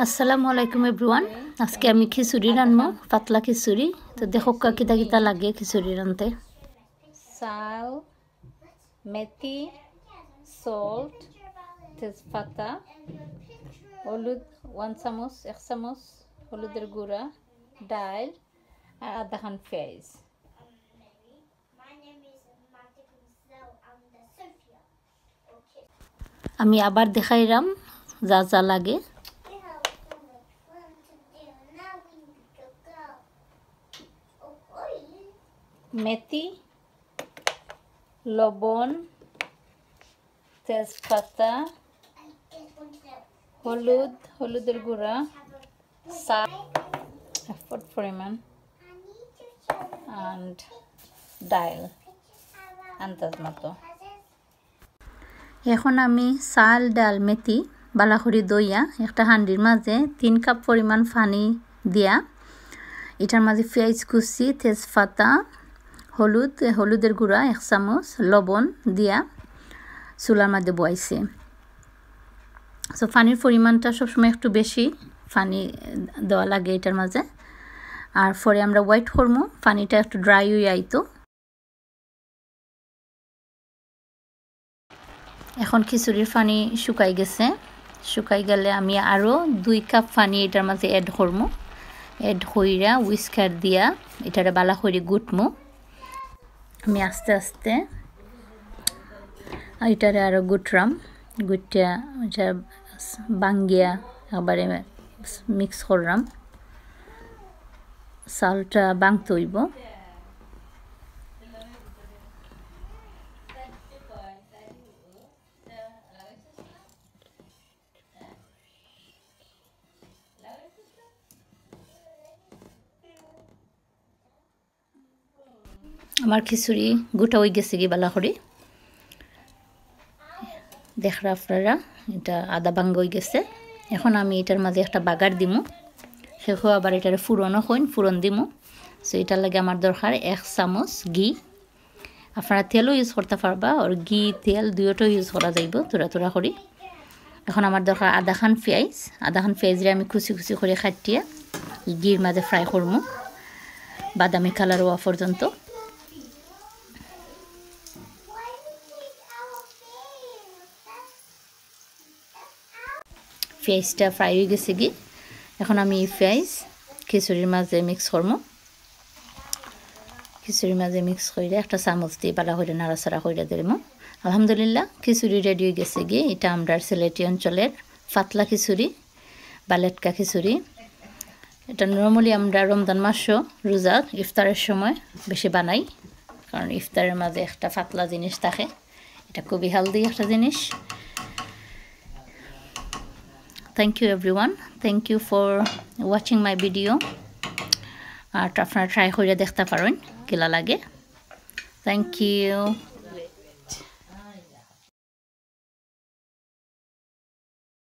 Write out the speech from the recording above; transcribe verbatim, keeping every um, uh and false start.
আসসালামু আলাইকুম everyone। আজকে আমি খিচুড়ি রানমু, পাতলা খিচুড়ি। তো দেখউক্কা কিতা কিতা লাগে খিচুড়ি রানতে। চাল, মেথি, salt, তেজপাতা, হলুদ ওয়ান চামচ, এক চামচ হলুদের গুঁড়া, ডাইল আর আধাখান পেঁয়াজ। আমি আবার দেখাইরাম যা যা লাগে। মেথি, লবণ, তেজপাতা, হলুদ, হলুদের গুঁড়া, চা, এফোর্ট পরিমাণ, and ডাইল আন্দাজ মতো। এখন আমি চাল, ডাইল, মেথি বালা করি ধইয়া একটা হান্ডির মাঝে তিন কাপ পরিমাণ পানি দিয়া, এটার মাঝে পেঁয়াজ কুচি, তেজপাতা, হলুদ, হলুদের গুঁড়া এক চামচ, লবণ দিয়া চুলার মাঝে বওয়াইছি। So পানির পরিমাণটা সবসময় একটু বেশি পানি দেওয়া লাগে এটার মাঝে। আর পরে আমরা wait করমু পানিটা একটু dry হইয়া আইতো। এখন খিচুড়ির পানি শুকাই গেছে। শুকাই গেলে আমি আরও দুই কাপ পানি এটার মাঝে add করমু। Add কইরা whisker দিয়া এটারে বালা করি গুটমু। আমি আস্তে আস্তে এটারে আরও গুটরাম, গুটিয়া এটা বাঙ্গিয়া একবারে mix কররাম। চালটা বাংতে অইবো। আমার খিচুড়ি গুটা হই গেছে কি বালা করি। দেখরা আপনারা, এটা আধা ভাঙ্গা হই গেছে। এখন আমি এটার মাঝে একটা বাগার দিমু। কেউ কেউ আবার এটারে ফুরনও কইন, ফুরন দিমু। So এটার লাগি আমার দরকার এক চামচ ঘি। আপনারা তেলও use করতা পারবা, আর ঘি, তেল দুইটাও use করা যাইবো, থুড়া থুড়া করি। এখন আমার দরকার আধাখান পেঁয়াজ, আধাখান পেঁয়াজরে আমি কুচি কুচি করি কাটিয়া ঘির মাঝে fry করমু বাদামি colour হওয়া পর্যন্ত। পেঁয়াজটা fry হই গেছে কি, এখন আমি এই পেঁয়াজ খিচুড়ির মাঝে mix করমু। খিচুড়ির মাঝে mix কইরা একটা চামচ দিয়া বালা করি নাড়াচাড়া করি দিমু। আলহামদুলিল্লাহ, খিচুড়ি ready হই গেছে কি। এটা আমরার সিলেটি অঞ্চলের পাতলা খিচুড়ি বা লেটকা খিচুড়ি। এটা normally আমরা রমজান মাসও রোজার ইফতারের সময় বেশি বানাই, কারণ ইফতারের মাঝে একটা পাতলা জিনিস থাকে, এটা খুবই healthy একটা জিনিস। Thank you everyone, thank you for watching my video। আর আপনারা try কইরা দেখতা পারইন কিলা লাগে। Thank you।